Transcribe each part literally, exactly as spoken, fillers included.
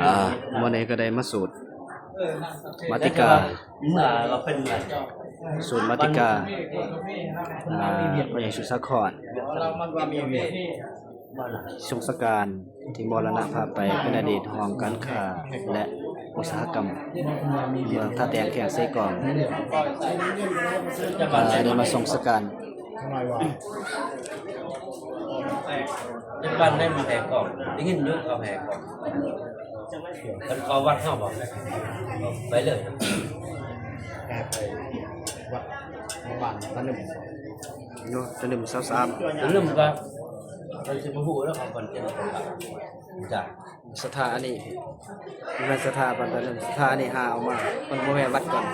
อ่า มื้อนี้ก็ได้มาสูตรมาติกา เมื่อเราเป็นเมื่อ สูตรมาติกา อ่า พ่อใหญ่สุสาคร สุงสการ ที่มรณภาพไปเป็นอดีตห้องการค้าและอุตสาหกรรม เมืองท่าแตงแขวงเซกอง อ่า ได้มาส่งสการ จังหวัดได้มาแห่กอง ได้ยินอยู่เขาแห่กอง เพิ่นเข้าวัดเฮาบ่ ไปเลย แอบไปวัดบ้านตะหนึ่ม อยู่ตะหนึ่มซาวสาม ตะหนึ่มก็ เพิ่นสิมาฮู้แล้วของเพิ่นเป็นจังได๋ จ้ะ ศรัทธาอันนี้ มันศรัทธาบ้านตะหนึ่ม ศรัทธาอันนี้หาเอามา มันบ่แม่นวัดก่อน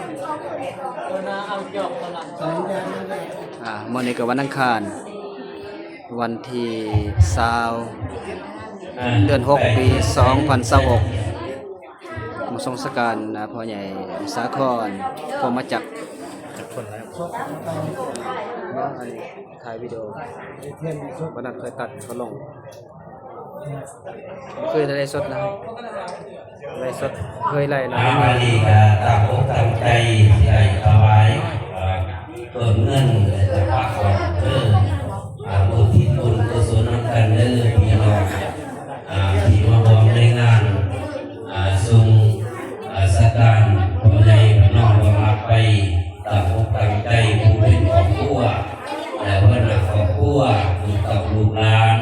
อ่า มื้อนี้ก็วันอังคาร วันที่ซาว เดือนหก ปีสองพันซาวหก มาส่งสการนะ พ่อใหญ่สาคร พรหมจักร จักคนแล้ว เนาะ อันนี้ถ่ายวิดีโอ วันนั้นเคยตัดเขาลง เคยไลฟ์สดนะ ไลฟ์สด เคยไลฟ์นะ อ่า วันนี้ก็ตั้งอกตั้งใจสิได้ถวาย อ่า ต้นเงินและจะพักผ่อนเด้อ อ่า อุทิศบุญกุศลนำกันเด้อพี่น้อง อ่า ที่มาร่วมในงาน อ่า ส่ง อ่า สการพ่อใหญ่พระน้องหลวงรับไป ตั้งอกตั้งใจผู้เป็นครอบครัว และหัวหน้าครอบครัว ลูกเต้าลูกหลาน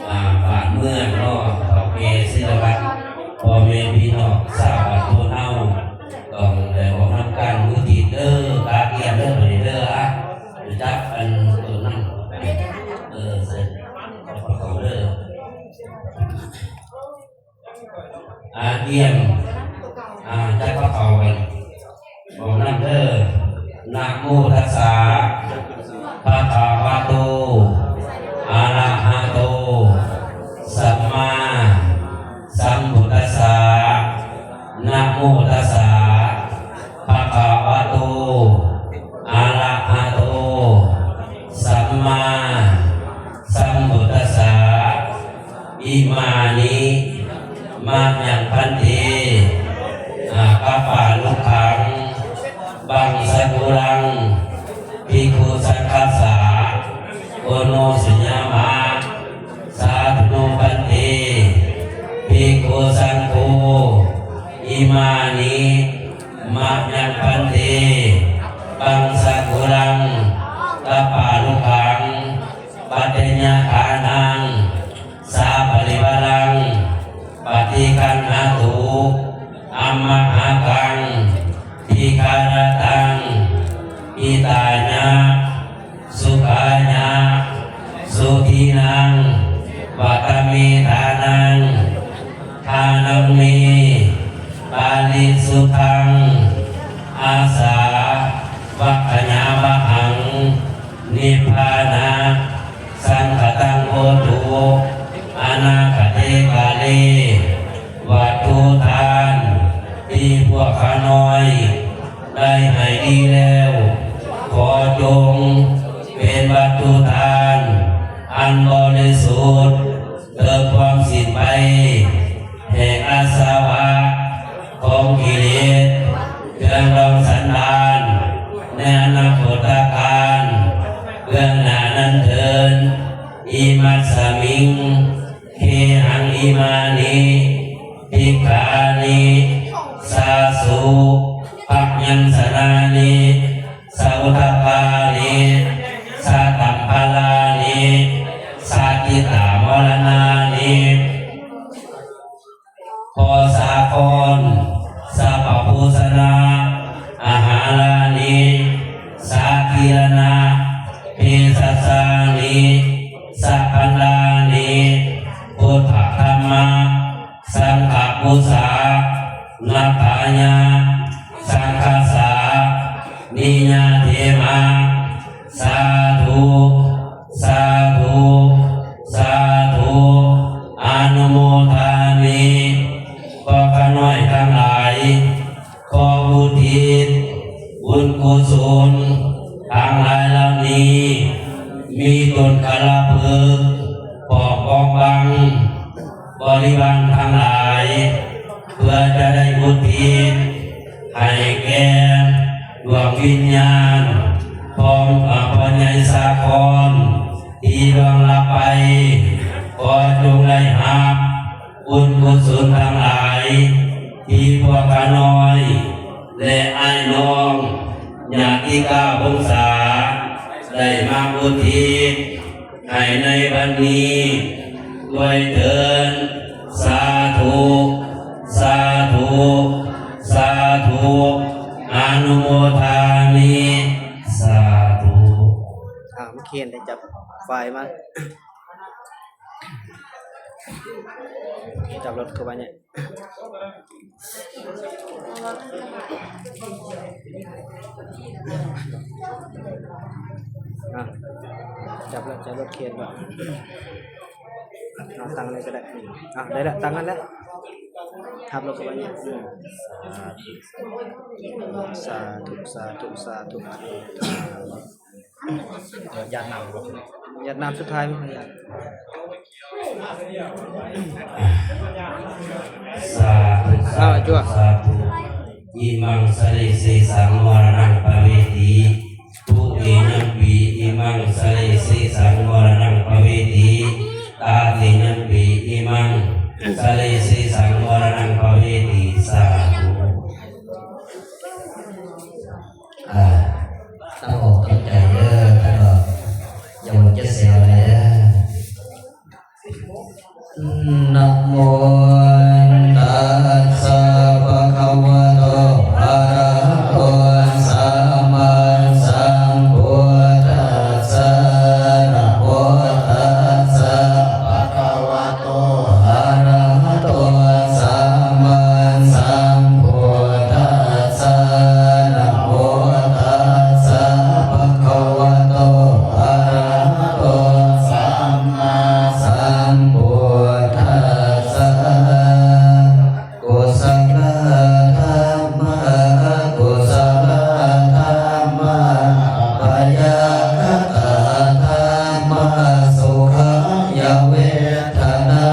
อ่า บ้านเมืองเนาะ เฒ่าแก่ศิลวัฒน์ พ่อแม่พี่น้องชาวบ้านโพนเฮา ต้องได้ออกนำการอุทิศเด้อ กาเกียรติเด้อ บัดนี้เด้อ อ่ะ จับอันตัวนั้น เออ เสร็จ ขอบพระคุณเด้อ อาเยี่ยม อ่า จักพระเขากัน บอกนำเด้อ นะโมตัสสะ ภะคะวะโต อะระหะโต สัมมาสัมพุทธัสสะ นะโมตัสสะ ภะคะวะโต อะระหะโต สัมมาสัมพุทธัสสะ อิมานิ มะยัง ภันเต อากัปปาลุขัง บังสะกุลัง ภิกขุสังฆัสสะ โอโนสยามะ สาธุโน ภันเต ภิกขุสังโฆ อิมานิ มะยัง ภันเต บังสะกุลัง กัปปาลุขัง ปัจจยาทานัง สาปริวารัง ปฏิคันหาตุ อัมมหากัง ทิคารตัง อิตายะ สุขายะ สุทินัง วัตเมทานัง ทานังเม ปาริสุทธัง อาสา วัคยาบะหัง นิพพานะ สังคตังโหตุ อนาคเตกาเล วัตถุทาน ที่พวกข้าน้อย ได้ให้ดีแล้ว ขอจงเป็นวัตถุทาน อันบริสุทธิ์ เกิดความสิ้นไป แห่งอาสวะ ของกิเลส เครื่องดองสันดาน ในอนาคตกาล เบื้องหน้านั้นเทิน อิมัสสมิง เคหังอิมานิ ทิกขานิ สาสุ พักยัญชนานิ สาอุทกานิ สาตัมพารานิ สากิตามรณานิ พอสาคอน สาปะโภชนา อาหารานิ สาคีรณะ เภสัชานิ สาพันดานิ พุทธธรรมะ สังฆปูชา นัตถายะ สังฆสา นิยาเทมะ สาธุ สาธุ สาธุ อนุโมทามิ พวกข้าน้อยทั้งหลาย ขออุทิศบุญกุศลทั้งหลายเหล่านี้ มีต้นกาลาพฤกษ์ ปอกกองบัง บริวารทั้งหลาย เพื่อจะได้อุทิศให้แก่ดวงวิญญาณของพระใหญ่สาครที่ล่วงลับไป ขอจงได้รับบุญกุศลทั้งหลายที่พวกข้าน้อย และอ้ายน้องญาติกาพงษาได้มาอุทิศให้ในวันนี้ด้วยเถิด สาธุ สาธุ สาธุ อนุโมทามิ สาธุ อ่า เมื่อกี้ได้จับไฟล์มา จับรถเข้าไปเนี่ย อ่ะ จับแล้ว จับรถเข็นแล้ว เอาตั้งเลยก็ได้ อ่ะ ได้ละ ตั้งกันแล้ว ขับรถเข้าไปเนี่ย อืม สาธุ สาธุ สาธุ เออ หยาดน้ำบ่ หยาดน้ำสุดท้ายมั้ง หยาด สาธุ สาธุ อ้าว จั่ว สาธุ อิมังสะเรเสสังมรณังปะเวที ทุติยัมปี อิมังสะเรเสสังมรณังปะเวที ตาติยัมปี อิมังสะเรเสสังมรณังปะเวที สาธุ อ่า ตั้งอกตั้งใจเด้อ ท่านก็อย่าหมดจะเสียอะไรเด้อ นะโมตัสสะภะคะวะโต อะระหะโต สัมมาสัมพุทธัสสะ นะโมตัสสะภะคะวะโต อะระหะโต สัมมาสัมพุทธัสสะ นะโมตัสสะภะคะวะโต อะระหะโต สัมมาสัมพุทธัสสะ กุศลธัมมา อกุศลธัมมา อัปยาคตาธัมมา สุขายเวทนา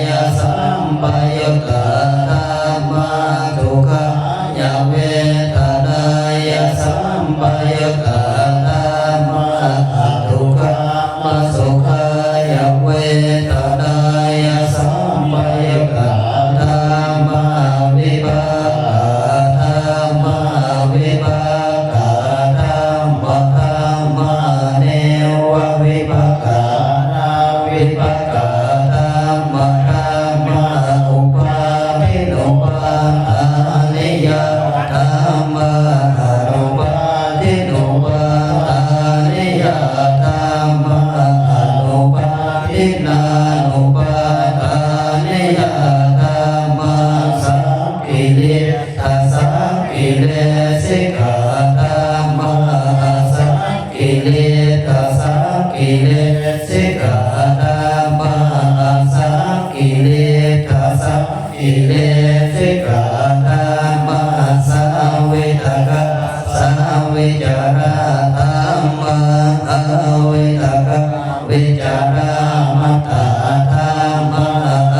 ยะสัมปยุตตาธัมมา ทุกขายเวทนายะสัมปยุตตาธัมมา อทุกขมสุขายเวทนายะสัมปยุตตาธัมมา วิปากาธัมมา วิปากาธัมมา ธัมมา เนวะวิปากานา วิปากาธัมมา ธัมมา อุปาทินนุปาทานิยาธัมมา อนุปาทินนุปาทานิยาธัมมา อนุปาทินานุปาทานิยาธัมมา สังกิริ ทาสังกิเลสิกาธัมมา อสังกิเลสาสังกิเลสิกาธัมมา อสังกิเลสาสังกิเลสิกาธัมมา สังวิตกาสังวิจาราธัมมา อวิตกา วิจารามตาธัมมา อ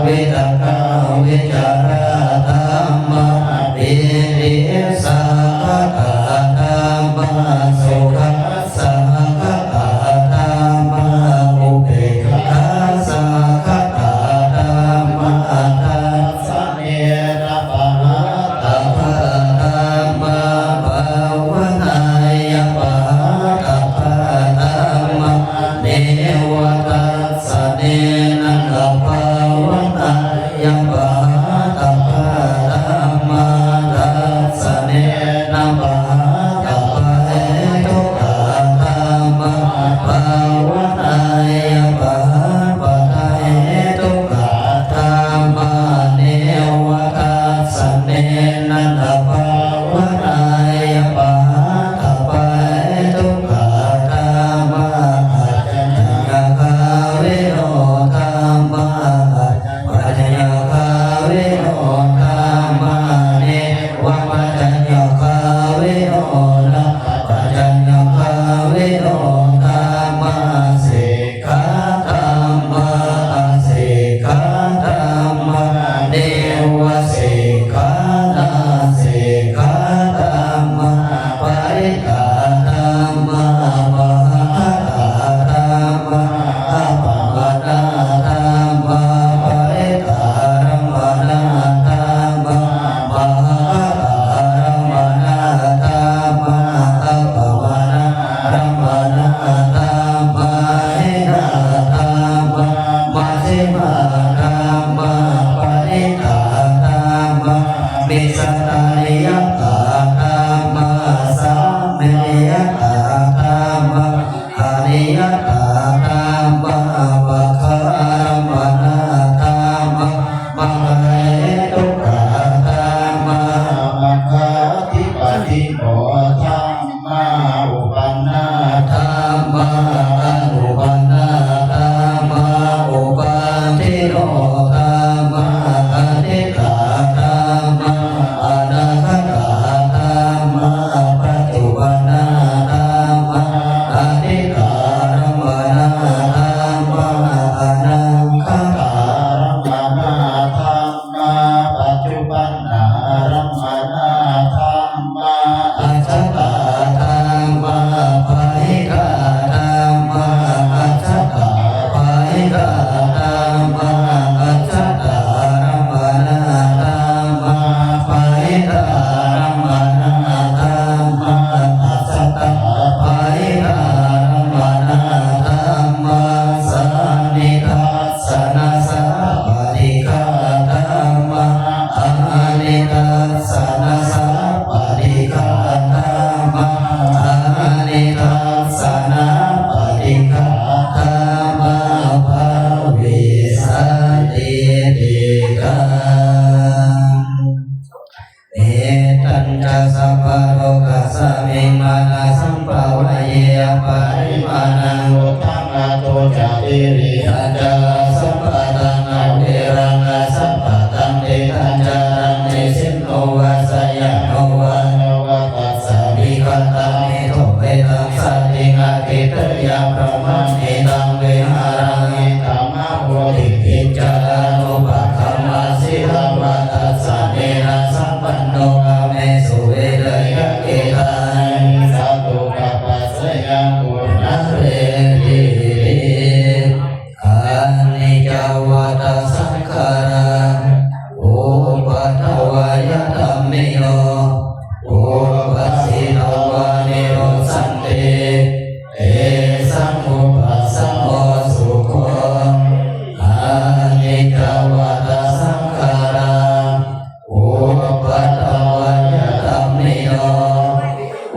วิตกาวิจาราธัมมา ปีติสาคตาธัมมา สุขัสสาคตาธัมมา อุเปกขาสาคตาธัมมา ทัสสะ เนนะปะหาตะปะธัมมา ภาวนายะปะหาตะปะธัมมา เนวะทัสสะเนนะกะภาวนายะปะหาตะป Mettañca sabbalokasmiṃ mānasam bhāvaye aparimāṇaṃ. Uddhaṃ adho ca tiriyañca asambādhaṃ averaṃ asapattaṃ. Tiṭṭhañcaraṃ nisinno vā sayāno vā yāvatassa vigatamiddho etaṃ satiṃ adhiṭṭheyya brahmametaṃ vihāraṃ idhamāhu. Diṭṭhiñca anupagamma sīlavā dassanena sampanno kāmesu vineyya gedhaṃ na hi jātu gabbhaseyyaṃ punaretīti. Aniccā vata saṅkhārā, uppādavayadhammino, uppajjitvā nirujjhanti, tesaṃ vūpasamo sukho. Aniccā vata saṅkhārā, uppādavayadhammino,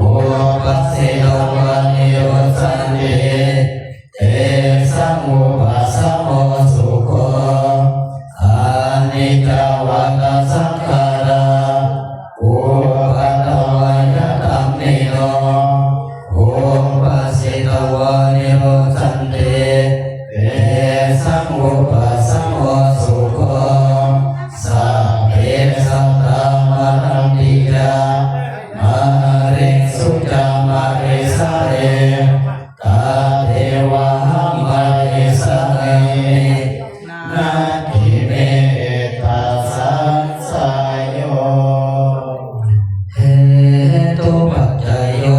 uppajjitvā nirujjhanti, tesaṃ vūpasamo sukho. Aniccā vata saṅkhārā, uppādavayadhammino, uppajjitvā nirujjhanti, tesaṃ vūpasamo sukho. Sabbe sattā maranti ca, mariṃsu ca marissare, tathevāhaṃ marissāmi, natthi me ettha saṃsayo. Hetupaccayo,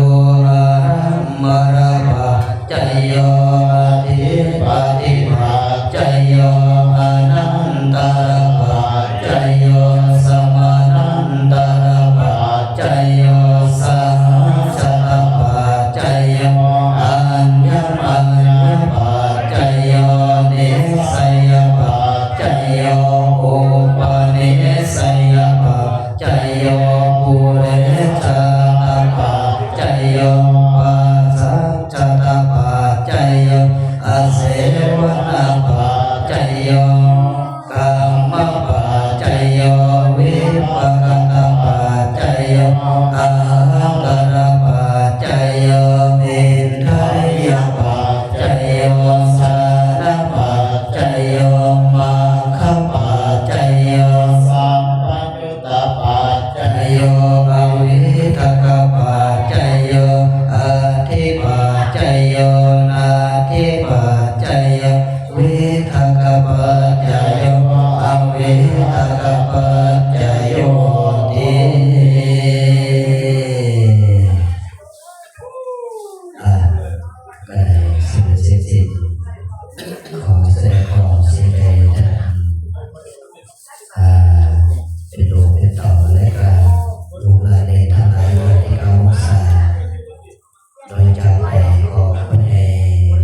ārammaṇapaccayo, adhipatipaccayo, anantarapaccayo, samanantarapaccayo, sahajātapaccayo, aññamaññapaccayo, nissayapaccayo, upanissayapaccayo, purejātapaccayo, pacchājātapaccayo, āsevanapaccayo, kammapaccayo, vipākapaccayo, āhārapaccayo, indriyapaccayo, jhānapaccayo, maggapaccayo, sampayuttapaccayo, avītakapaccayo, atthipaccayo, natthipaccayo, vitakapaccayo, avitapaccayoti. อ่ะ ก็ได้สมเสร็จสิ้น ขอแสดงความเสียใจท่าน อ่า เป็นโรคเป็นเต่าและกาลูกหลานในทั้งหลายที่เขาอุตส่าห์ โดยจากไปของพระเอก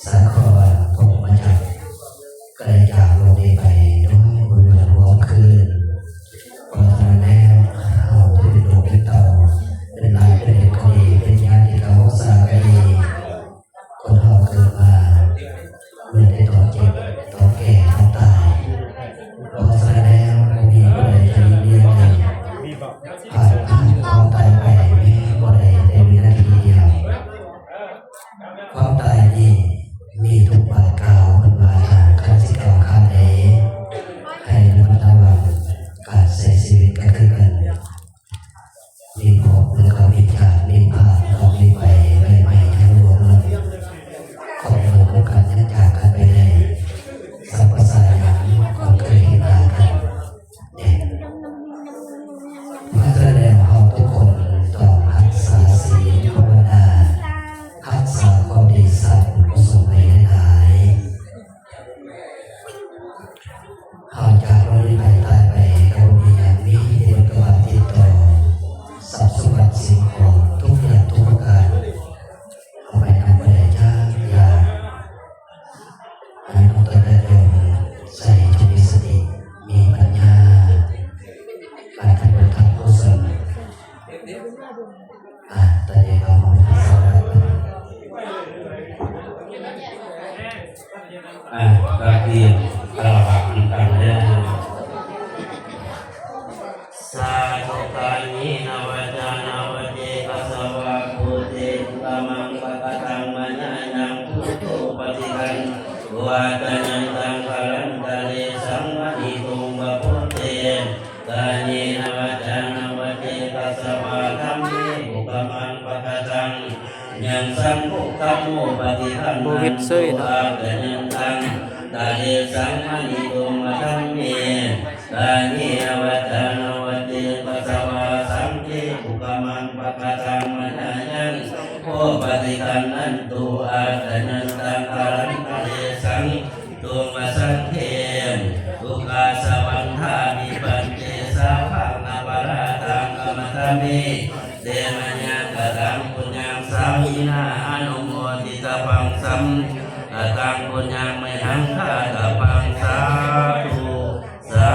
สาครพรหมจักร ก็ได้จากโลกนี้ไปด้วยบุญหลวงคืน เพราะฉะนั้นแล้ว เราที่เป็นลูกเป็นเต่า เป็นหลานเป็นเด็กก็ดี เป็นญาติที่เขาสาก็ดี คนเราเกิดมา เมื่อได้ต้องเจ็บ ต้องแก่ ต้องตาย เพราะฉะนั้นแล้ว บ่มีผู้ใดจะหลีกเลี่ยงได้ ผ่านผ่านความตายไปแม้บ่ได้แต่วินาทีเดียว ความตายนี่มีทุกบาดกล่าว เพิ่นว่า ถ้าคันสิกล่าวข้างใด ให้ระมัดระวัง การใช้ชีวิตก็คือกัน มีพบแล้วก็มีจาก มีผ่านแล้วก็มีไป ไม่ไปทั้งโลกเลย คนเราพบกันยังจากกันไปได้ สัพพะสายัง คนเคยเห็นหน้ากัน เนี่ย เพราะฉะนั้น โควิดเซยเนาะ อาจจะยังตัง ตะเลสังมณิตุงวะธัมเม ตาเยอวัจจานาวัจเจปะสะวาสังเจ อุกะมังปะกะตังมะยายัง โพปะติคันนันตุ อาจจะยังตัง กะรันตะเลสัง ตุงวะสังเท สุขะสะวันทามิ ปัญเจสาขัง อปะราทัง ขะมะทะเม เตมะยังกะตัง ปุญญัง สามินา อนุโมทิตะปัง สัม กะตัง ปุญญัง มะยัง ทาตะปัง สาธุ สา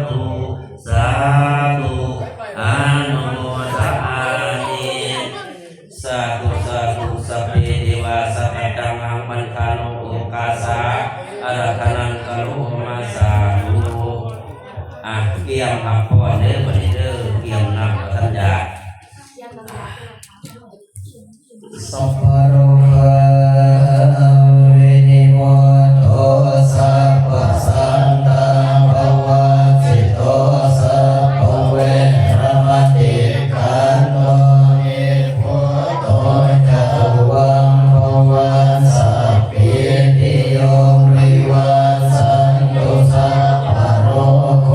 ธุ สาธุ อนุโมทามิ สาธุ สาธุ สัพเพเทวา สักกะตานัง มันทานุโอกาสา อาราธนัง กะโรมา สาธุ อ่ะ เตรียมพักผ่อนเด้อ บัดนี้เด้อ เตรียมน้ำพระทัญญา สัพพะโรคาวินิมุตโต สัพพะสันตาปะวัตสิโต สัพพะเวระมะติกันโต นิพพุตโต จะตุวังภะวัน สัพพีติโย วิวัชชันตุ สัพพะโรโค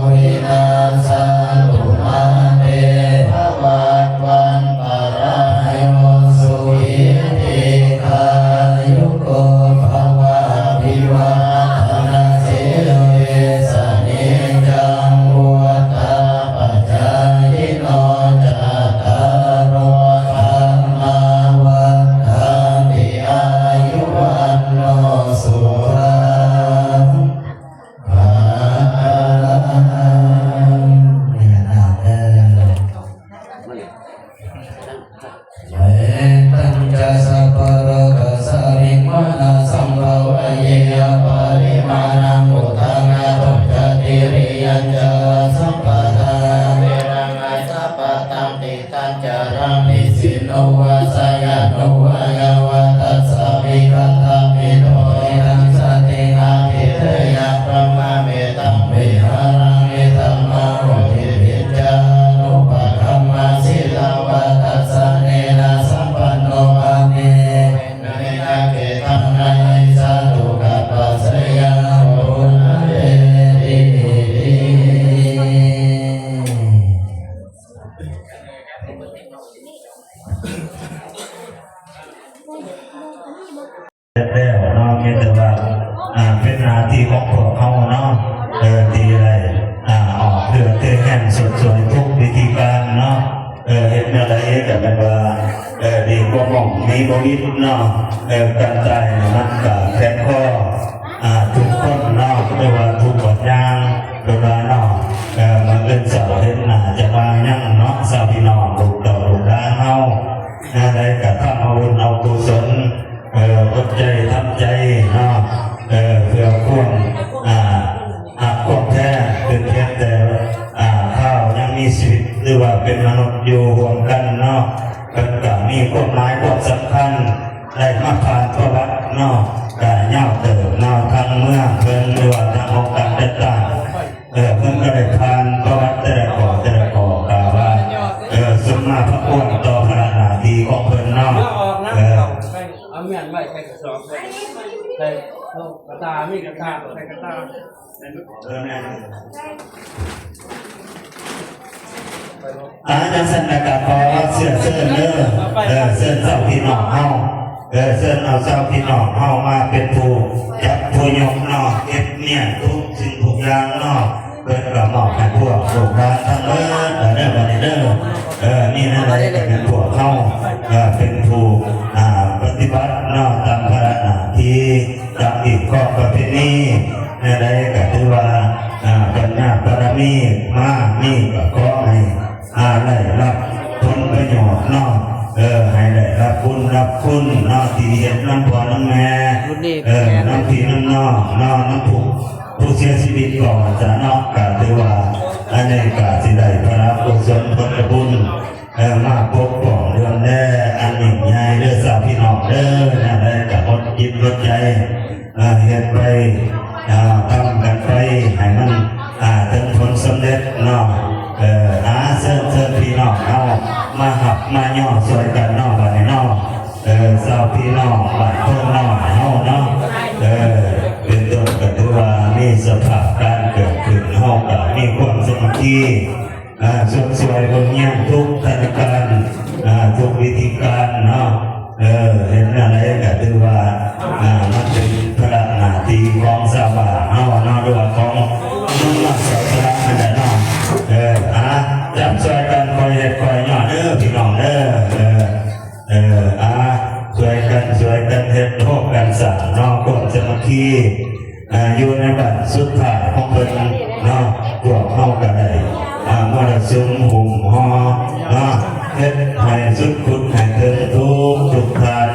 วินัสสันตุ มาเตภะวัตวันตะราโย สุขีทีฆายุโกภะวะ อภิวาทะนะสีลิสสะเนจัง วุฑฒาปะจายิโน จัตตาโรธัมมา วัฑฒันติ อายุ วัณโณ สุขัง พะลัง เนี่ยนะเด้อ เมตัญจะสัพพะโรกัสสะมิง มานะสัมภะวะเย อะปะริมาณัง อุทธังอะโทจะ ติริยัญจะอะสัมปะทา อะเวระอะสัมปะทัง ติ ตัญจารัง นิสสิโนวาสายานุวายาวาทัสสะ วิคัตถามิโน อิทังสันติง อะภิเดยะ บรมะเมตัง วิหารัง อิทัง มะโหติ วิจจานุปะกัมมะ ศีลาวาทัสสะเนนะ สัมปันโน อะเม เนนะ เกตัง นะหิงสาตุ กัปปะสะยัง ปุณณะเวทิติ แล้วเนาะ มีแต่ว่า อ่า เป็นหน้าที่ของพวกเขาเนาะ เออ ที่ได้ อ่า ออกเดือดเต็มแห่งสดสวยทุกวิธีการเนาะ เออ เฮ็ดแนวใดก็แม่นว่า เออ ดีกว่าหม่องมีบ่มีเนาะ เออ การจ่ายนี่มันก็แขนคอ อ่า ทุกคนเนาะ ไม่ว่าทุกบาทยาง เวลาเนาะ เออ มื้ออื่นเสาร์เฮ็ดหน้าจะมายังเนาะ ชาวพี่น้องลูกเต้าลูกหลานเฮา แนวใดก็ทำเอาบุญเอากุศล เออ อดใจทำใจเนาะ เออ เพื่อความ อ่า หักความแท้ เป็นเพียงแต่ อ่า ข้าวยังมีชีวิต หรือว่าเป็นมนุษย์อยู่ร่วมกันเนาะ เพิ่นก็มีความหมายความสำคัญ ได้มาผ่านประวัติเนาะ ก็ยาวเติบเนาะ ทั้งเมืองเพิ่น หรือว่าทั้งองค์การจัดตั้ง เออ เพิ่นก็ได้ผ่านประวัติแต่ละข้อแต่ละข้อกล่าวว่า เออ สมมาพระควรต่อภาระหน้าที่ของเพิ่นเนาะ เออ เอาเมียนไว้ใส่กระสอบ ใส่กระตา มีกระตา ใส่กระตา เออ แม่น อาจังซั่นนะ ก็ขอเสื้อเชิญเด้อ เออ เชิญเจ้าพี่น้องเฮา เออ เชิญเอาเจ้าพี่น้องเฮามาเป็นผู้จับผู้ยกเนาะ เก็บเมียนทุกสิ่งทุกอย่างเนาะ เพิ่นก็มอบให้พวกลูกหลานทั้งเบิดเด้อ บัดนี้เด้อ เออ นี่นั่นแหละก็เป็นพวกเฮา เออ เป็นผู้ อ่า ปฏิบัติเนาะ ตามภาระหน้าที่ ตามอีกข้อประเพณี แนวใดก็ถือว่า อ่า ปัญญาบารมีมา มีก็ขอให้ อ่า ได้รับผลประโยชน์เนาะ เออ ให้ได้รับบุญรับคุณเนาะ ที่เฮ็ดนำพ่อนำแม่ รุ่นนี้ เออ นำพี่นำน้องเนาะ นำผู้ ผู้เสียชีวิตก่อนซะเนาะ ก็ถือว่า อันนี้ก็สิได้พละกุศลผลบุญ เออ มาปกป้องดูแลอันยิ่งใหญ่เด้อ ชาวพี่น้องเด้อ แนวใดก็อดจิตอดใจ เอ่อ เฮ็ดไป เอ่อ ทำกันไป ให้มัน อ่า ถึงผลสำเร็จเนาะ เอ่อ หาเชิญ เชิญพี่น้องเฮามาหับมาย่อช่วยกันเนาะ บัดนี้เนาะ เอ่อ ชาวพี่น้อง ที่ อ่า ชดเชยเบิ่งแยงทุกธนาคาร อ่า ทุกวิธีการเนาะ เออ เห็นอะไรก็ถือว่า อ่า มันเป็นภาระหน้าที่ของชาวบ้านเฮาเนาะ หรือว่าของน้องๆชาวสระนั่นแหละเนาะ เออ อ่ะ จับช่วยกันคอยเฮ็ดคอยยอดเด้อพี่น้องเด้อ เออ เออ อ่ะ ช่วยกันช่วยกันเฮ็ดร่วมกันสร้างเนาะ ความสามัคคี อ่า อยู่ในบ้านสุดท้ายของเพิ่นเนาะ พวกเฮาก็ได้ อ่า มรสุมหุ้มห่อเนาะ เฮ็ดให้สุดขุดให้ถึงทุกทุกท่าน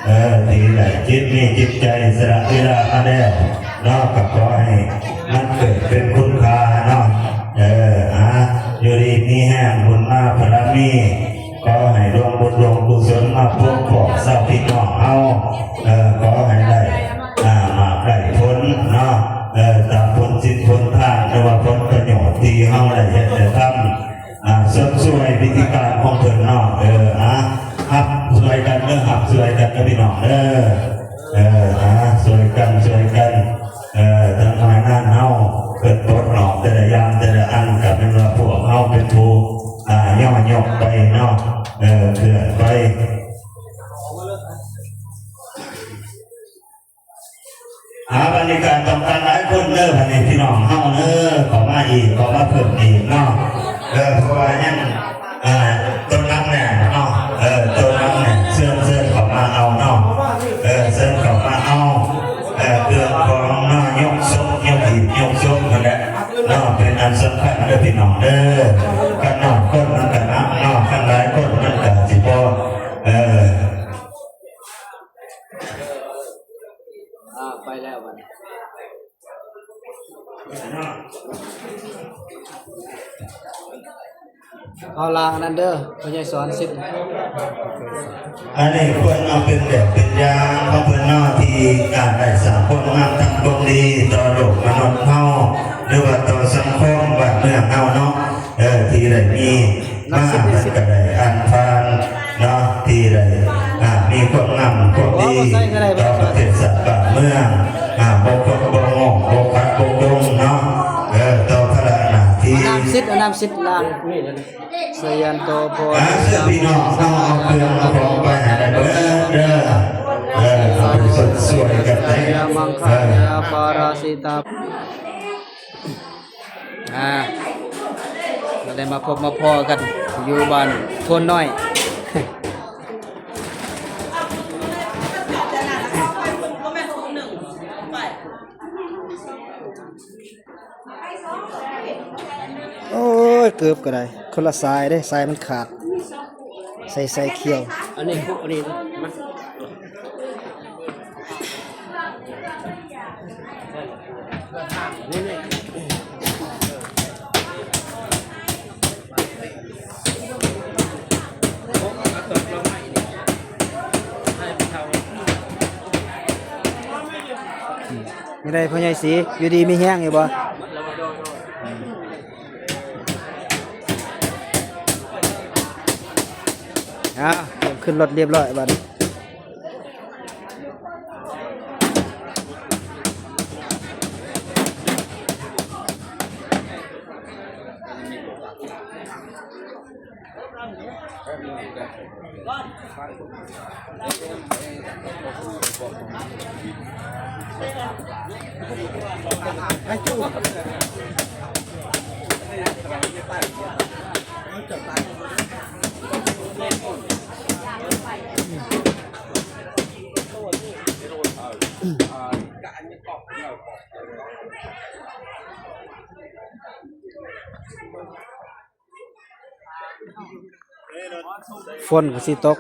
เออ ที่ได้จิตมีจิตใจสละเวลามาแล้วเนาะ ก็ขอให้มันเกิดเป็นคุณค่าเนาะ เออ อ่ะ อยู่ดีมีแฮงบุญมาบารมี ขอให้ดวงบุญดวงกุศลมาพบพ้อชาวพี่น้องเฮา เอ่อ ขอให้ได้ อ่า มากได้ผลเนาะ เอ่อ ตามผลศีลผลทาน หรือว่าผลประโยชน์ที่เฮาได้เฮ็ดได้ทำ อ่า ชดช่วยวิธีการของเพิ่นเนาะ เออ อ่ะ ฮับช่วยกันเด้อ ฮับช่วยกันเด้อพี่น้องเด้อ เออ อ่ะ ช่วยกัน ช่วยกัน เอ่อ ทางหน่วยงานเฮาเพิ่นปลดออกแต่ละอย่างแต่ละอัน ก็แม่นว่าพวกเฮาเป็นผู้ อ่า ย่อยกไปเนาะ เออ เคลื่อนไป หาบรรยากาศต้องการหลายคนเด้อ บัดนี้พี่น้องเฮาเด้อ เข้ามาอีก เข้ามาเพิ่มอีกเนาะ เออ เพราะว่ายัง อ่า ต้นน้ำแหน่เนาะ เออ ต้นน้ำแหน่ เชิญ เชิญเข้ามาเอาเนาะ เออ เชิญเข้ามาเอา เออ เครื่องของเนาะ ยกซก ยกหีบ ยกซกนั่นแหละเนาะ เป็นอันสำคัญเด้อพี่น้องเด้อ คันน้อยคนมันก็หนักเนาะ คันหลายคนมันก็สิบ่ เออ อ่า ไปแล้วบัดนี้ เอาล่ะ อันนั้นเด้อ พ่อใหญ่สอนสิทธิ์ อันนี้ควรเอาเป็นแบบเป็นอย่างของเพิ่นเนาะ ที่การได้สร้างความงามทำความดีต่อโลกมนุษย์เฮา หรือว่าต่อสังคมบ้านเมืองเฮาเนาะ เออ ที่ได้มีมา เพิ่นก็ได้อ่านผ่านเนาะ ที่ได้ อ่า มีความงามความดีต่อประเทศชาติบ้านเมือง อ่า บ่คดบ่งอ บ่ขัดบ่จงเนาะ เออ ต่อภาระหน้าที่ เอาน้ำสิทธิ์ เอาน้ำสิทธิ์ล้าง สยันโตโพ อ่า เชิญพี่น้องเนาะ เอาเครื่องเอาของไปให้ได้เบิดเด้อ เออ เอาไปสดสวยกันได้ ยามังค เออ ลายาปาราสิตา อ่า ก็ได้มาพบมาพ้อกัน อยู่บ้านโพนน้อย โอ้ย เกือบก็ได้ คนละสายเด้ สายมันขาด ใส่ ใส่เขียว อันนี้ อันนี้ มา นี่ได้พ่อใหญ่ศรี อยู่ดีมีแฮงอยู่บ่ อ่า ขึ้นรถเรียบร้อยบัดนี้ ฝนก็สิตก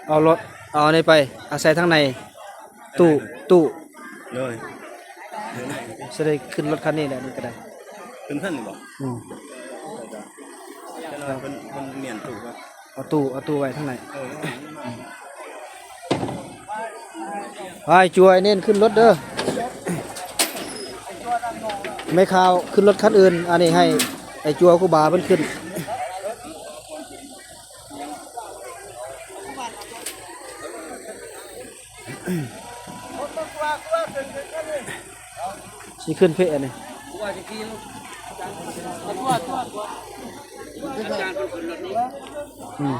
เอารถ เอาอันนี้ไป เอาใส่ทางใน ตู้ ตู้ เลย จะได้ขึ้นรถคันนี้แหละ นี่ก็ได้ ขึ้นคันนี้บ่ อืม จะนอนเพิ่น เพิ่นเมียนตู้บ่ เอาตู้ เอาตู้ไว้ทางใน เออ ไป จั่วไอ้เน้นขึ้นรถเด้อ แม่ข่าวขึ้นรถคันอื่น อันนี้ให้ไอ้จั่วครูบามันขึ้น สิขึ้นเพะอันนี้ อืม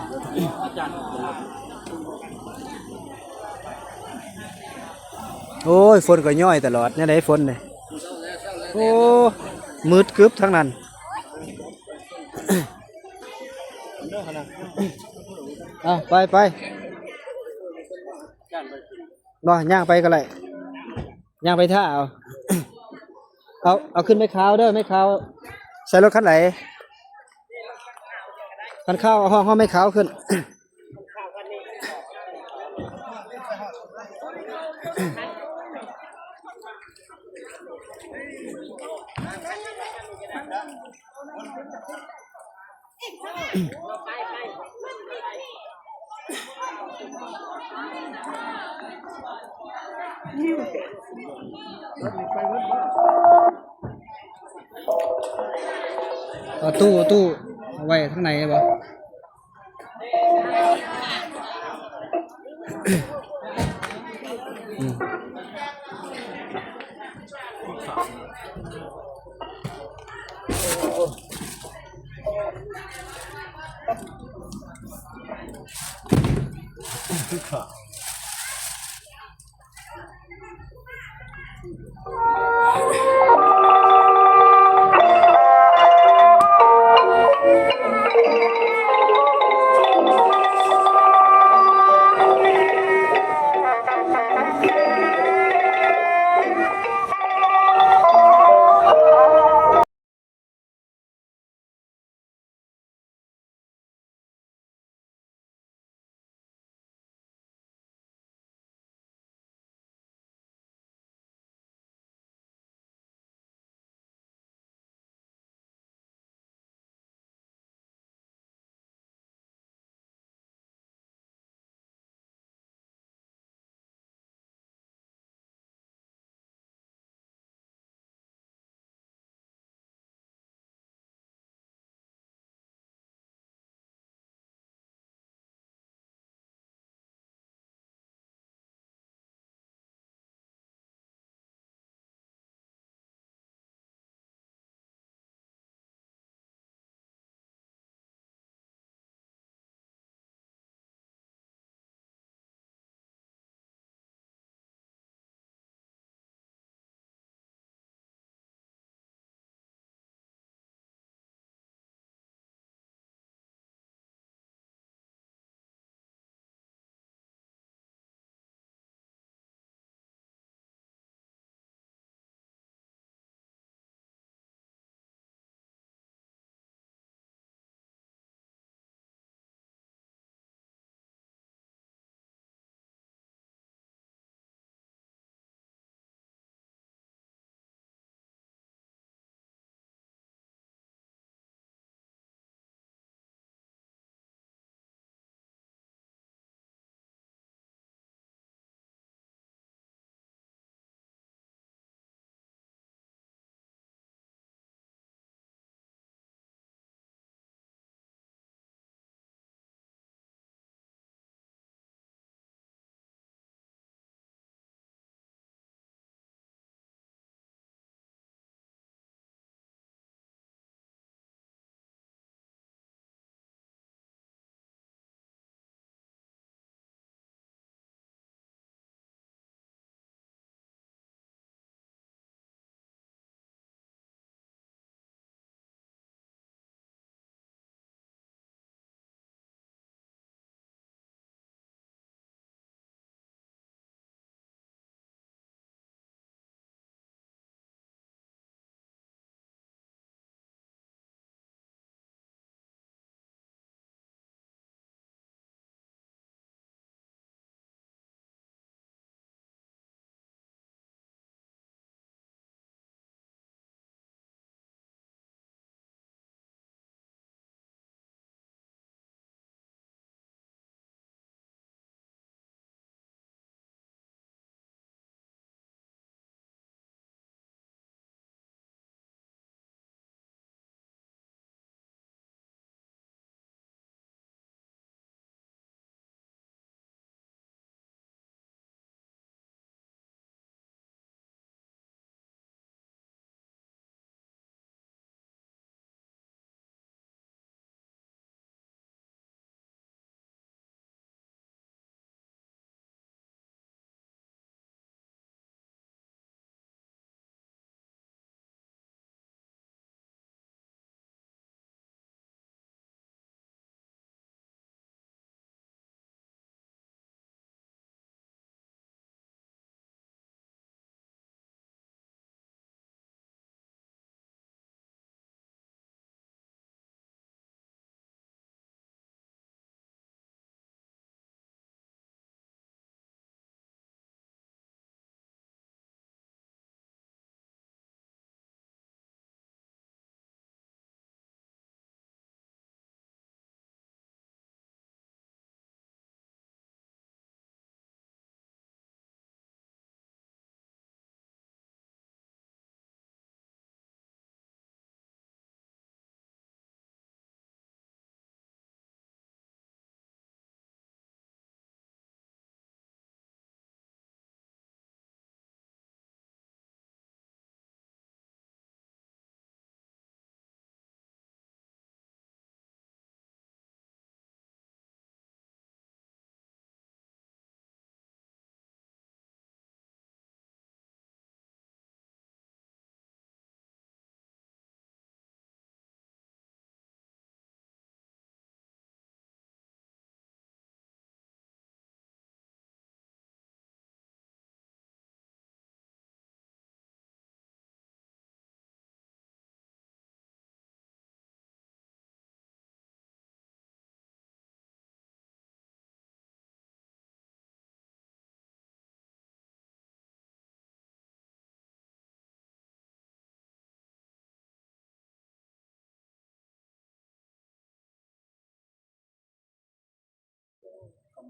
โอ้ย ฝนก็ย้อยตลอด แนวใดฝนนี่ โอ้ มืดกึ๊บทั้งนั้น อ่ะ ไป ไป บ่ ย่างไปก็ได้ ย่างไปท่าเอา เอา เอาขึ้นแม่ขาวเด้อ แม่ขาว ใส่รถคันไหน คันขาว เอาห้อง ห้องแม่ขาวขึ้น เอาตู้ ตู้เอาไว้ข้างในบ่ อืม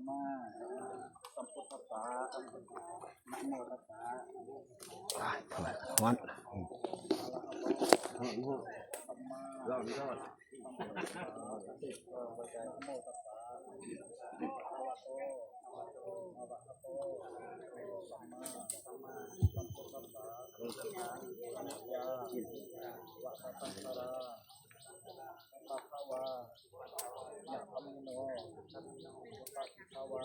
มาสัมพุทธัสสะ นะโมตัสสะ ฮ้อน อะระหะโต สัมมาสัมพุทธัสสะ นะโมตัสสะ ภะคะวะโต อะระหะโต สัมมาสัมพุทธัสสะ ยะถาวะตะถะรา ภะคะวา ยะธัมมิโน ภะคะวา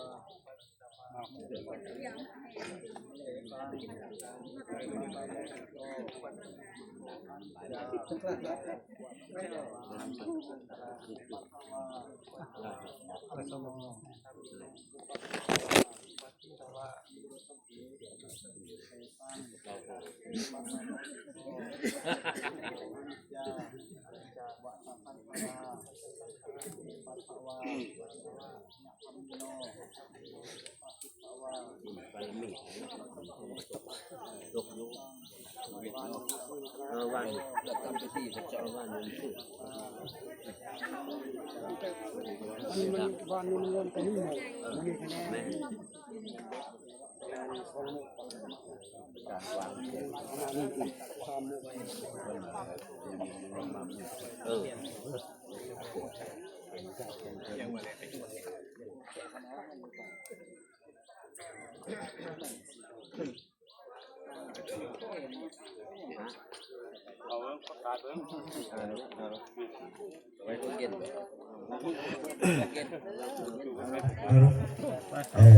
เออ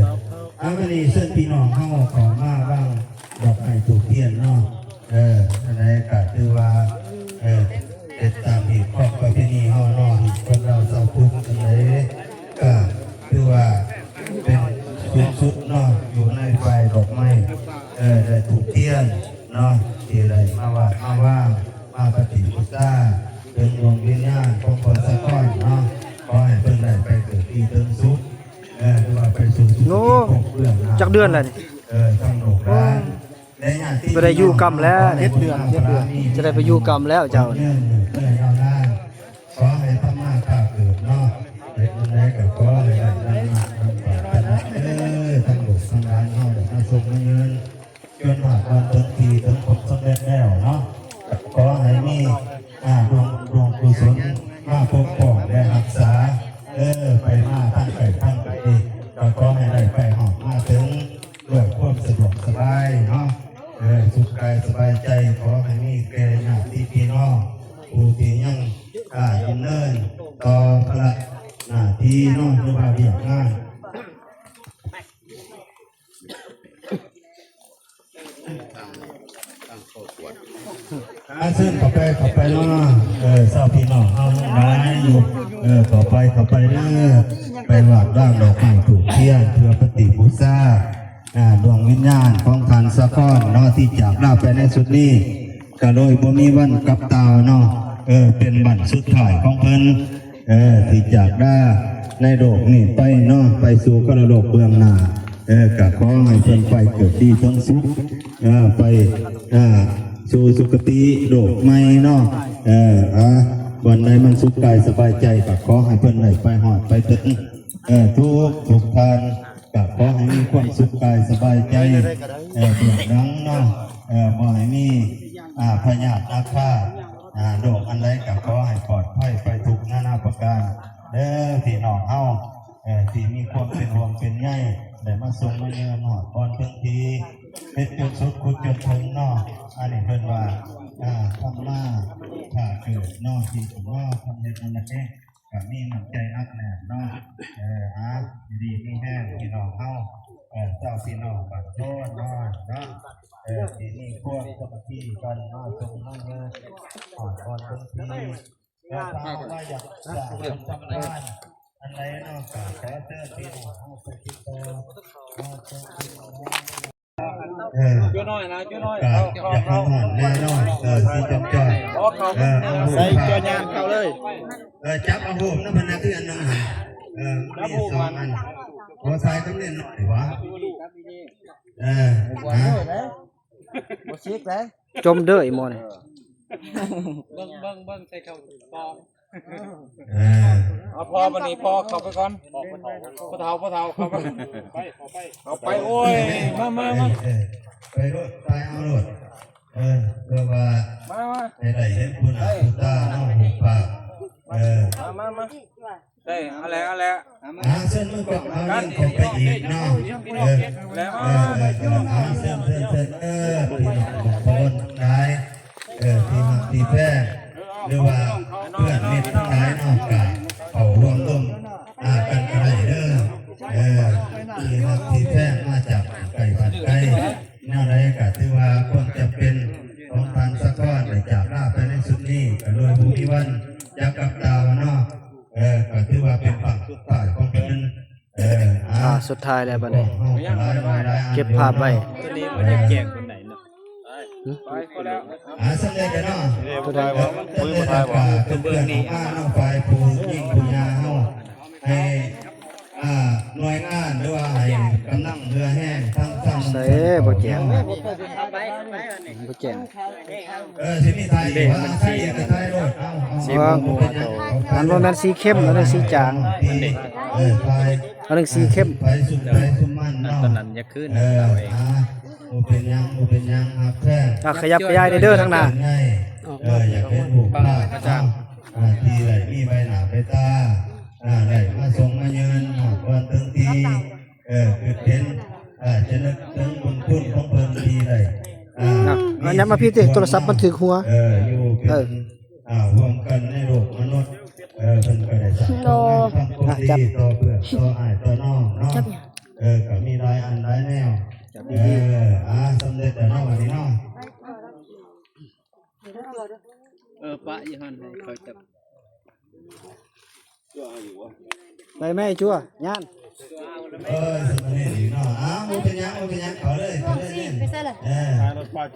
เอามานี่เชิญพี่น้องเฮาเข้ามาวางดอกไม้ธูปเทียนเนาะ เออ อันไหนก็ถือว่า เออ เป็นตามฮีตของประเพณีเฮาเนาะ คนลาวชาวพุทธอันไหนก็ถือว่าเป็นสูงสุดเนาะ อยู่ในฝ่ายดอกไม้ เออ และธูปเทียนเนาะ ที่ได้มาวาดมาวาง มาปฏิบูชา ถึงดวงวิญญาณของพ่อสะท้อนเนาะ ขอให้เพิ่นได้ไปเกิดที่เทิงสุข เออ หรือว่าไปสู่สุคติภพเบื้องหน้า จักเดือนแล้วนี่ เออ ทั้งลูกหลาน และญาติพี่น้อง ก็ได้อยู่กำแล้ว เจ็ดเดือน เจ็ดเดือน จะได้ไปอยู่กำแล้วเจ้า เนิ่นเนิ่นยาวนาน ขอให้ทำมาค้าเกิดเนาะ เป็นอันใดก็ขอให้ได้นำมากนำปรารถนา เออ ทั้งลูกทั้งหลานเฮาได้มาส่งมาเงิน จนฮอดวันถึงที่ถึงผลสำเร็จแล้วเนาะ ขอให้มี อ่า ดวง ดวงกุศลมาปกป้องและรักษา เออ ไปมาทางไกลทางไกล ก็ขอให้ได้ไปฮอดมาถึงด้วยความสะดวกสบายเนาะ เออ สุขกายสบายใจ ขอให้มีแก่ญาติพี่น้อง ผู้ที่ยัง อ่า ดำเนินต่อภาระหน้าที่เนาะ หรือว่าเวียกงาน อาเชิญเข้าไป เข้าไปเนาะ เออ ชาวพี่น้องเฮาทั้งหลายอยู่ เออ เข้าไป เข้าไปเด้อ ไปวาดวางดอกไม้ธูปเทียน เพื่อปฏิบูชา อ่า ดวงวิญญาณของท่านสะท้อนเนาะ ที่จากลาไปในสุดนี้ ก็โดยบ่มีวันกลับตาวเนาะ เออ เป็นวันสุดท้ายของเพิ่น เออ ที่จากลาในโลกนี้ไปเนาะ ไปสู่คารโลกเบื้องหน้า เออ ก็ขอให้เพิ่นไปเกิดดีทั้งสุข เออ ไป เออ สู่สุคติโลกใหม่เนาะ เออ อ่ะ วันใดมันสุขกายสบายใจ ก็ขอให้เพิ่นได้ไปฮอดไปถึง เออ ทุกทุกท่าน ก็ขอให้มีความสุขกายสบายใจ เออ เบื้องหลังเนาะ เออ บ่ให้มี อ่า พยาธิอาฆาต อ่า โรคอันใดก็ขอให้ปลอดภัยไปทุกนานาประการ เด้อพี่น้องเฮา เออ ที่มีความเป็นห่วงเป็นใย ได้มาส่งมาเยือนฮอดบอนถึงที่ เฮ็ดจนสุดขุดจนถึงเนาะ อันนี้เพิ่นว่า อ่า ธรรมา ถ้าเกิดเนาะ ที่ผมว่าทำเฮ็ดอันนั้นเอง ก็มีน้ำใจหนักแน่นเนาะ เออ หาอยู่ดีมีแฮงพี่น้องเฮา เออ เจ้าพี่น้องบ้านโพนเนาะ เนาะ เออ ที่มีความสามัคคีกันมาส่งมาเงิน ขอพรเพิ่นที่ เออ ถ้าว่าอยากสร้างบุญสร้างทานอันใดเนาะ ก็ขอเชิญพี่น้องเฮาไปติดต่อมาส่งพี่น้อง เออ จุน้อยนะ จุน้อย ก็ เอา อยากให้ เอา ห่อนแน่นอน เออ สีจอมจ้อย เอา เอา เออ เอา ใส่ จอยางเข้าเลย เออ จับเอาโฮมนะ พนักที่อันหนึ่งหั่น เออ มีสองอัน หัวทรายต้องเล่นหน่อยวะ เออ นะ บ่ชิกเลย จมเด้อไอ้หมอนี่ เบิ่ง เบิ่ง เบิ่ง ใส่เข้าปอง เออ เอาพอบัดนี้ พอเข้าไปก่อน พ่อเฒ่า พ่อเฒ่า เข้าไป เข้าไป โอ้ย มา มา มา เออ ไปโลด ไปเอาโลด เออ เพื่อว่า มา มา ให้ได้เห็นคุณหน้าคุณตาเนาะ หูปาก เออ มา มา มา ได้ เอาแหละ เอาแหละ หาเส้นมือกลองเอาเรื่องของไปอีกเนาะ เออ แล้ว เออ เออ เออ หาเส้น เส้น เส้น เออ พี่น้องของพระองค์ทั้งหลาย เออ ที่ฮักที่แพง หรือว่าเพื่อนมิตรทั้งหลายเนาะ ก็เข้าร่วมร่วม อ่า กันก็ได้เด้อ เออ ที่ฮักที่แพงมาจากไกลบ้านไกล แนวใดก็ถือว่าความจำเป็นของท่านสะท้อนได้จากลาไปในสุดนี้ ก็โดยบ่มีวันจะกลับตาเนาะ เออ ก็ถือว่าเป็นบั้งสุดท้ายของเพิ่น เออ อ่า อ่า สุดท้ายแล้วบัดนี้ ของเฮาก็หลายหน่วยหลายอัน เก็บภาพไว้ ตัวนี้มันจะแจ้งคนไหนเนาะ ไป ไป ไปแล้ว อ่า สำเร็จแล้วเนาะ ตัวใดวะ มือบ่ถ่ายบ่ เป็นเพื่อนของข้าเนาะ ฝ่ายผู้ยิ่งผู้ยาเฮา ให้ อ่า หน่วยงานหรือว่าให้กำลังเรือแห้งทั้ง ทั้ง ใส่บ่แจ้ง บ่แจ้ง เออ สิมีไทยว่าไทยก็ไทยโลด เอา เอา สีม่วง เอา มันบ่แม่นสีเข้ม อันนั้นสีจาง ที่ เออ ไทย อันนั้นสีเข้ม ไทยสุด ไทยสุดมันเนาะ ตอนนั้นอย่าขึ้น เออ เอาเอง อ่า บ่เป็นหยัง บ่เป็นหยัง ครับแท้ อ่ะ ขยับขยายได้เด้อทางหน้า ไง เออ อยากเป็นผู้ภาคเนาะ อ่า ที่ได้มีใบหน้าใบตา อ่า ได้มาส่งมาเยิน อ่า ก่อนถึงที่ เออ คือเป็น อ่า จะนึกถึงบุญคุณของเพิ่นที่ได้ อ่า อ่ะ เอาย้ำมาพี่ติ โทรศัพท์มันถือหัว เออ อยู่เป็น เออ อ่า ร่วมกันในโลกมนุษย์ เออ เพิ่นก็ได้สร้างคุณงามความดีต่อเพื่อนต่ออ้ายต่อน้องเนาะ จับเนี่ย เออ ก็มีหลายอันหลายแนว จับดีๆ เออ อ่า สำเร็จแล้วเนาะ วันนี้เนาะ เออ ปะอยู่หั่นให้เขาจับ ได้ไหมจั่ว ย่าน เออ สมเด็จอีกเนาะ อ้าว บ่เป็นหยัง บ่เป็นหยัง เขาเลย เขาเลย ไปใส่เลย เออ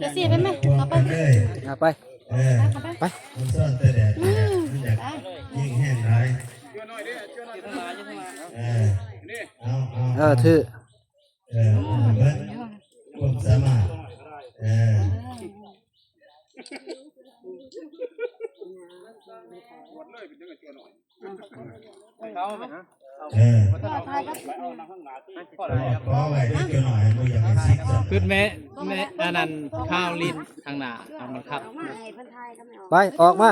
จะเสียไปไหม เอาไป เลย อ่ะ ไป เออ ไป มันซ่อนแต่แดด อืม มันอยาก ไป ยิ่งแห้งหลาย เออ เอา เอา เออ ถือ เออ เอาเบิด ความสามารถ เออ เขาไปหา เออ ขอไว้ด้วยจักหน่อย บ่อยากให้สิบ ขึ้นแม่ แม่ อันนั้น ข้าวลิ้นทางหน้า เอามันครับ ไป ออกมา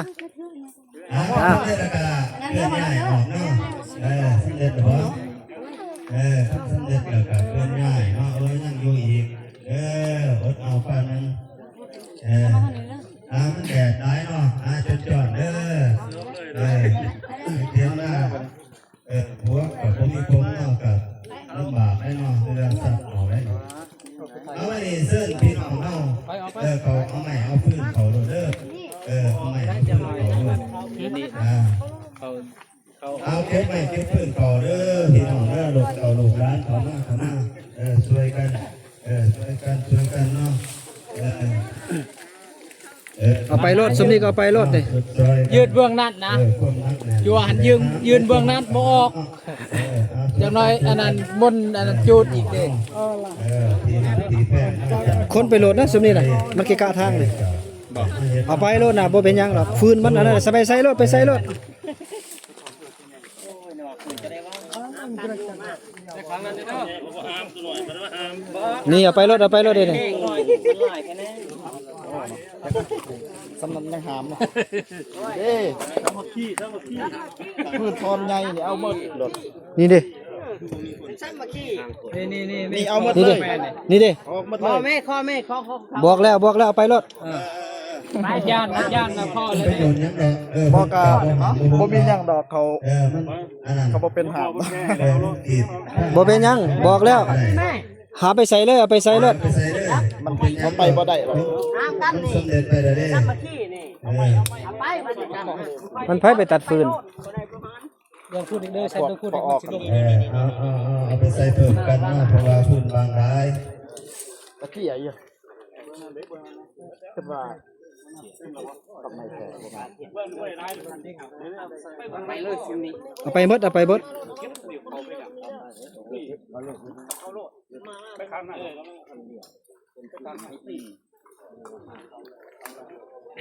อ่า อ่า สำเร็จแล้วก็เคลื่อนย้ายออกเนาะ เออ สำเร็จแล้วบ่ เออ สำเร็จแล้วก็เคลื่อนย้ายเนาะ เออ ยังอยู่อีก เออ อดเอาป้านึง เออ อ่า มันแดดหลายเนาะ อ่า จอนๆ เด้อ เออ เตรียมหน้า เออ หัวกับบ่มีผมเนาะ ก็ลำบากแน่เนาะ เวลาสับออกได้เนาะ เอาไว้นี่เชิญพี่น้องเฮา เออ เขาเอาไม้เอาฟืนเขาโลดเด้อ เออ เอาไม้เอาฟืนเขาโลด อ่า เขา เขา เอาเก็บไม้เก็บฟืนเขาเด้อ พี่น้องเด้อ ลูกเขาลูกหลานเขามา เขามา เออ ช่วยกัน เออ ช่วยกัน ช่วยกันเนาะ เออ เออ เอาไปโลด ซุมนี้ก็เอาไปโลดนี่ ช่วยกัน ยืดเบื้องนั้นนะ เออ ความรักเนี่ย อยู่หันยืน ยืนเบื้องนั้นบ่ออก เออ เอา จักหน่อยอันนั้นมนต์อันนั้นจูดอีกเด้ เออ ตีหนักตีแพงนะ คนไปโลดนะ ซุมนี้น่ะ มันเกะกะทางนี่ เอาไปโลดนะ บ่เป็นหยังดอก ฟืนมันอันนั้นน่ะ ไปใส่โลด ไปใส่โลด นี่เอาไปโลด เอาไปโลดเด้นี่ สำนันยังหามเนาะ เอ้ย พืชทอนใหญ่นี่เอาหมดโลด นี่เด้ นี่ นี่ นี่ นี่ เอาหมด นี่ เล เด้ ย นี่เด้ ออกหมด ข้ เล อย แม่ ข้อแม่ ข้อ ข้อ ข้อ บอกแล้ว บอกแล้ว เอาไปโลด เออ ไปย่านนะ ย่านนะ ข้อเลย ไปโดนหยังดอก เออ บอกกะ บ่มีหยังดอก เขา เออ มัน อันนั้น เขาบ่เป็นหาม เออ มันผิด บ่เป็นหยัง บอกแล้ว แม่ หาไปใส่เลย เอาไปใส่โลด ไปใส่เลย มัน มันไปบ่ได้หรอก มันสำเร็จไปแล้วเด้ สามัคคีนี่ เออ เอาไป มัน มันไผไปตัดฟืน เดี๋ยวพูดอีกเด้อ ใส่ตัวพูดอีก มันสิลง เออ เอา เอา เอา เอาไปใส่เพิ่มกันนะ เพราะว่าฟืนบางหลาย ตะกี้อะเยอะ คิดว่า ทำไมแพ้ ไปเลย ซุมนี้ เอาไปหมด เอาไปหมด ไปข้างหน้า อืม เ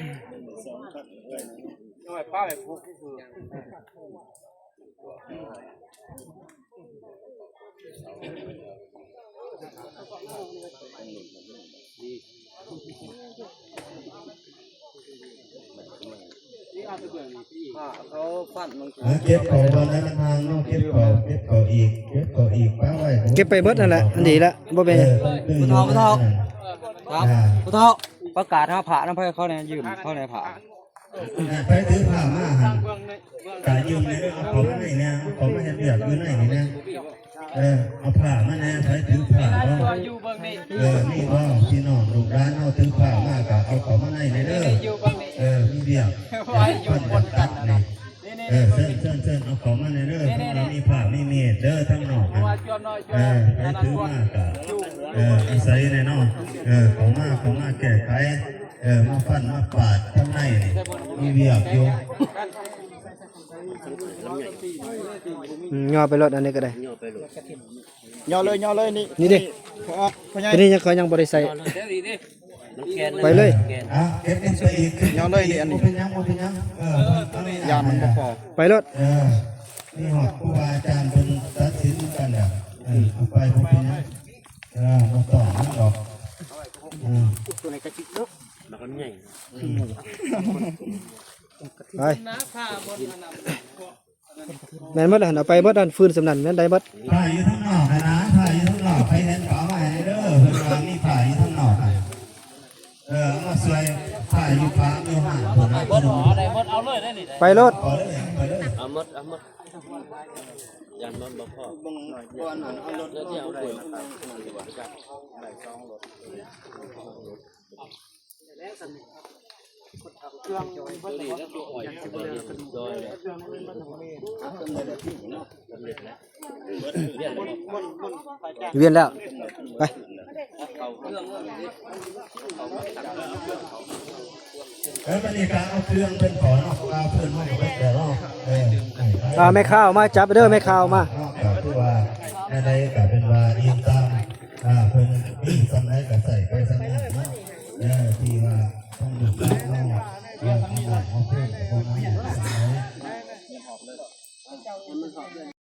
อาไว้ป้าไว้พวกคือ เขาฟันมัน เออ เก็บเขาบ่อนนั้นมันห่างเนาะ เก็บเขา เก็บเขาอีก เก็บเขาอีก ป้าไว้ เก็บไปเบิดนั่นแหละ อันดีละ บ่เป็นหยัง เออ ผู้เฒ่า ผู้เฒ่า ครับ อ่า ผู้เฒ่า ประกาศหาพระนำ ไผเขาแหน่ ยืมเขาแหน่พระ ไผถือผ้ามาหั่น กะยืมแหน่ เอาของมาให้แหน่ เอาของมาเฮ็ดเวียกอยู่ในนี่แหน่ เออ เอาผ้ามาแหน่ ไผถือผ้าเนาะ เออ นี่บ่ พี่น้องลูกหลานเฮาถือผ้ามากะเอาของมาให้แหน่เด้อ เออ มีเวียก เพิ่นจะตัดนี่ เออ เชิญ เชิญ เชิญ เอาของมาแหน่เด้อ เพิ่นว่ามีผ้ามีมีดเด้อ ทางนอกนะ เออ ไผถือมากะ เออ อาศัยแหน่เนาะ เออ ของมา ของมาแก้ไข เออ มาฟันมาปาดทางในนี่ มีเวียกอยู่ อืม ย่อไปโลด อันนี้ก็ได้ ย่อเลย ย่อเลย นี่ นี่ดิ พอออก พ่อใหญ่ ตัวนี้ยัง เขายังบ่ได้ใส่ ไปเลย อ่ะ เก็บเงินไปอีก ย่อเลย นี่ อันนี้ บ่เป็นหยัง บ่เป็นหยัง เออ ย่านมันบ่พอ ไปโลด เออ นี่ฮอดครูบาอาจารย์เพิ่นตัดสินกันแล้ว เออ เอาไป บ่เป็นหยัง เออ บ่ต้องมันดอก เออ ตัวไหนกระจิกเนาะ มันก็ใหญ่ ไป แม่นหมดแล้วหั่น เอาไปหมดหั่น ฟืนสำนั่น แม่นได้หมด ผ้าอยู่ทางนอกหั่นนะ ผ้าอยู่ทางนอก ไผเห็นก็เอามาให้เด้อ เพิ่นว่ามีผ้าอยู่ทางนอกหั่น เออ เอามาช่วย ผ้าอยู่ฟ้าอยู่ห้าง เพิ่นว่า ไปโลด เอาเลย ไปเลย เอาหมด เอาหมด ยันมันบ่พอ เจ้าที่เอาเลย เวียนแล้ว ไป แล้วบัดนี้ก็เอาเครื่องเพิ่นขอเนาะ เอาเพิ่นมาเบิดแล้วเนาะ เออ อ่า แม่ค้าเอามาจับเด้อ แม่ค้าเอามา เนาะ ก็คือว่าแนวใดก็เป็นว่าอิงตาม อ่า เพิ่นมีส่ำใดก็ใส่ไปส่ำนั้นเนาะ เออ ที่ว่าต้องดูแลเนาะ เออ เอาหน่อยเอาเพิ่มเอาเพิ่มเอาหน่อยส่ำใด